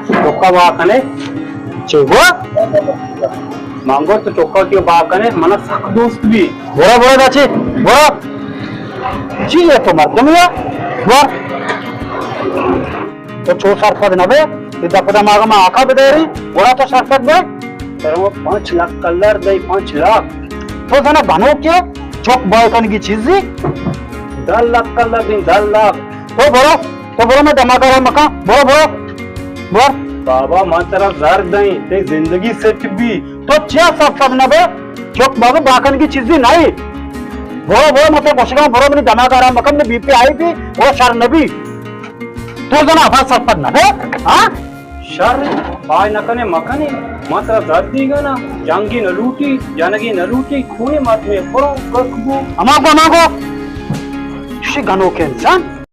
چکا وا کنے؟ چے گو؟ مانگو تو چکا کیوں وا کنے؟ منا سک دوست بی۔ برو، برو، داچی، برو۔ چی ہے تو مردم یا؟ برو۔ تو چو سرپد نہ بے، اے دپ دماغ ما آکا بداری، گڑا تو سرپد بے۔ ترا ما پانچ لاکھ کلر دئی، پانچ لاکھ۔ تو زنا گنوکے، چک بائے کنگی چیزی؟ دہ لاکھ کلر دیں، دہ لاکھ۔ تو برو، تو برو، میں دماغ آرام مکاں۔ برو، برو، برو۔ بابا، ما ترا زر دیں، تے زندگی سیٹ بی۔ تو چیا سرپد نہ بے؟ چک بابا باکنگی چیزی نہیں۔ برو، برو، مت گوشگاں، برو، منی دماغ آرام مکن، منی بی پی آئی بی، برو، شر نبی۔ تو زنا ابا سرپد نہ بے، ہاں؟ شر، پائے نہ کنے مکنے، ما ترا زر دیگا نا، جنگی نہ لوٹی، جنگی نہ لوٹی، کوئی مات میں پرو کک بو۔ اما گو، اما گو۔ چی گنوکے انسان؟